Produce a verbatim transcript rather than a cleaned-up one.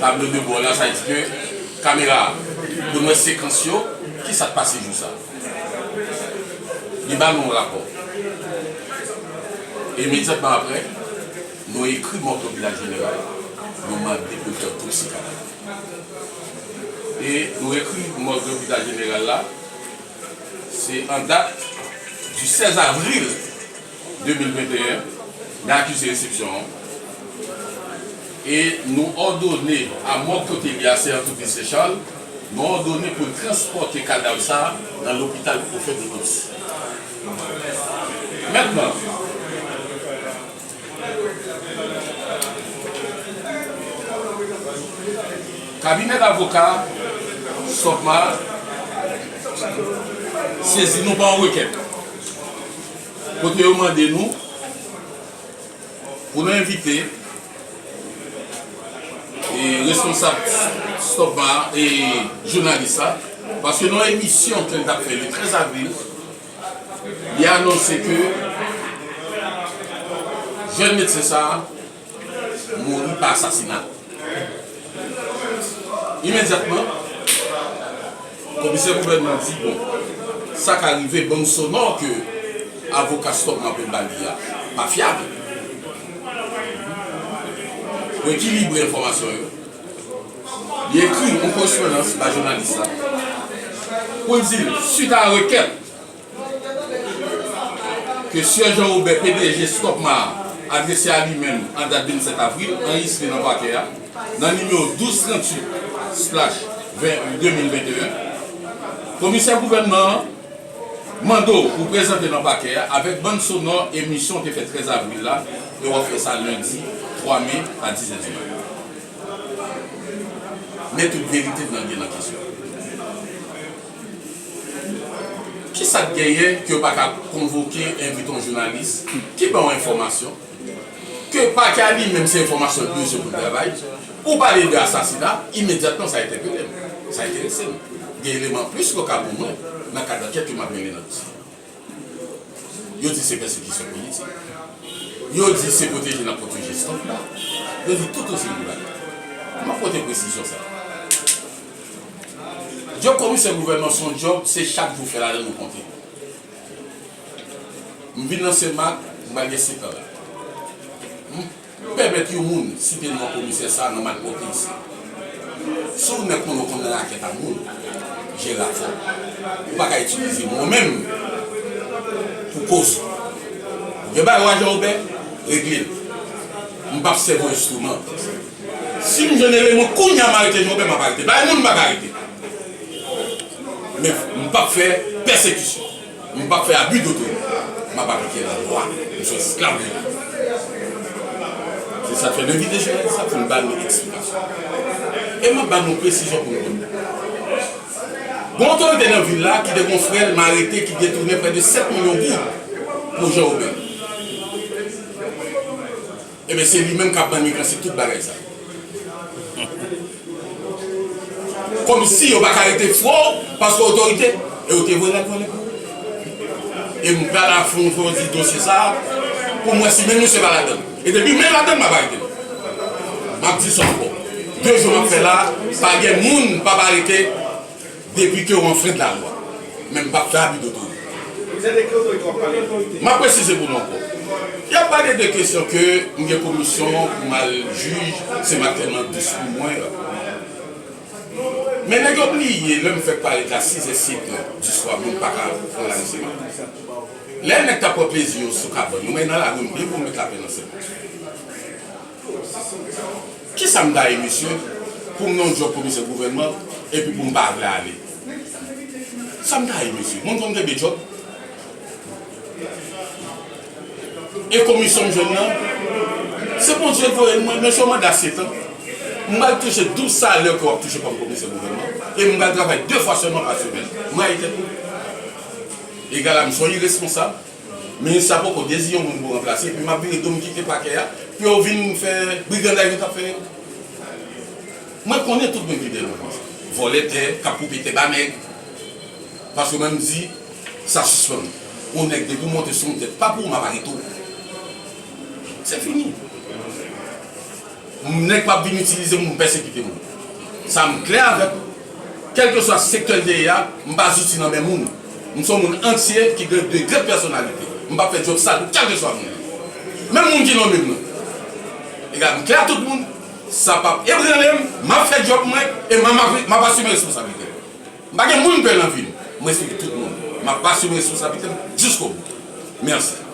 Tablo de bò la, sa vle di ke kamera a, pou n wè sekans yo, ki sa k pase jou sa. Li ba nou yon rapò. Imedyatman apre, nou ekri mòg lopital jeneral, nou mande pou l fè otopsi kadav. E nou ekri mòg lopital jeneral la, se an dat du sèz avril de mil venteyen, nan akize resepsyon an. E nou òdone a mòg kote li a, se antrepriz Sechal, nou òdone pou l transpòte kadav sa a nan lopital pou fè otopsi. Mentnan, kabinè davoka Stopmar sezi nou pa yon rekèt kote yo mande nou pou nou envite e, responsab Stopmar e jounalis la, paske nan yon emisyon ke l t ap fè le trèz avril, li anonse ke jèn medsen sa a mouri pa asasina. Imedyatman, komisè gouvènman di, bon, sa ka rive, bann sonò ke avoka Stopmar pral ba li a pa fyab. Pou ekilibre enfòmasyon yo, li ekri yon korespondans ba jounalis la pou l di l, suit a rekèt ke Sè Jean Robert, P D G Stopmar, adrese a li menm an dat vennsèt avril, anrejistre nan pakè a, nan nimewo douz tranntuit slash ven, de mil venteyen, komisè gouvènman an mande w pou prezante nan pakè a avèk bann sonò emisyon w te fè trèz avril la, e w ap fè sa lendi twa me a dizè di maten. Men tout verite nan gen nan kesyon. Kisa k genyen ke yo pa ka konvoke, envite yon jounalis ki ba w enfòmasyon, ke pakè a li menm se enfòmasyon l bezwen pou l travay, ou pale de asasina, imedyatman sa entèpele m, sa enterese m. Gen eleman plis ke w ka ban mwen nan kad ankèt ke m ap mennen nan dosye. Yo di se pèsekisyon politik. Yo di se pwoteje n ap pwoteje Stopmar. Yo di tout yon seri de bagay. M ap pote presizyon sa. Djòb komisè gouvènman se yon djòb, se chak jou fè ladan nou konte. M vin nan Senmak, m pral gen sèt an la. M pèmèt yon moun site non komisè sa a nan malpwòpte isi. Si w nèk moun, ou konn nan rakèt a moun, jere afè w. Ou pa ka itilize mwen menm pou koz ou. Ou gen bagay w a Jean Robert, regle l. M p ap sèvi yon enstriman. Si m jwenn eleman kounye a m arete Jean Robert, m ap arete. Bay moun m pa ka arete. Men m p ap fè pèsekisyon. M p ap fè abi dotorite. M ap aplike lalwa. M se esklav de li. Se sa k fè nou envite jounalis la pou n ba nou eksplikasyon. E m ap ba nou presizyon pou nou konn. Gon otorite nan vil la ki te gon frè l m arete ki detounen prè de sèt milyon goud pou Jean Robert. Ebyen, se li menm k ap ban Migransè tout bagay sa. Kòmsi yo pa ka rete fou paske otorite, e yo te voye l al vòlè pou yo. E m pral afwonte dosye sa a pou m wè si menm misye pa ladann. E depi menm ladann, m ap arete l. M ap di sa ankò. De jou m ap fè la, pa gen moun m p ap arete depi ke w anfrend lalwa. Men m p ap fè abi dotorite. M ap presize pou nou ankò. Y ap pale de kesyon ke m gen komisyon pou m al jij, se maten nan dous pou mwen. Men nèg yo bliye, lè m fèk parèt la sizè, setè di swa, moun pa ka pran lari se maten. Lè nèg t ap pran plezi yo sou kabann yo, men nan lari, m byen pou m met lapè nan sèl. Kisa m ta ye, mesye, pou m nan yon djòb komisè gouvènman, epi pou m pa vle ale? Sa m ta ye, mesye? Moun konn kenbe djòb. E komisyon m jwenn nan, se Bondye k voye l mwen, mesye, yon manda sèt an. M pral touche doub salè ke w ap touche kòm komisè gouvènman. E m pral travay de fwa sèlman pa semèn. M rayi tèt mwen. Egal a m se yon iresponsab. Minis la poko deziyen yon moun pou ranplase, epi m ap vire do m kite pakè a, pou yo vin fè briganday yo t ap fè yo. Mwen konnen tout moun ki dèyè mwen konsa. Vòlè tè, k ap koupe tè ba nèg. Paske mwen m di, sa sispann. Yon nèg depi w monte sou yon tèt, pa pou ou m ap arete w. Se fini. Nèg p ap vin itilize moun pou pèsekite moun. Sa m klè avèk ou. Kèlkeswa sektè l te ye a, m pa zouti nan men moun. M se yon moun antye ki gen degre de pèsonalite. M p ap fè djòb sal pou kèlkeswa moun. Menm moun ki nonmen m nan. Egal, m klè a tout moun. Sa p ap ebranle m. M ap fè djòb mwen e m ap, m ap asime responsablite m. M pa gen moun m pè nan vi m. M respekte tout moun. M ap asime responsablite m jiskobou. Mèsi.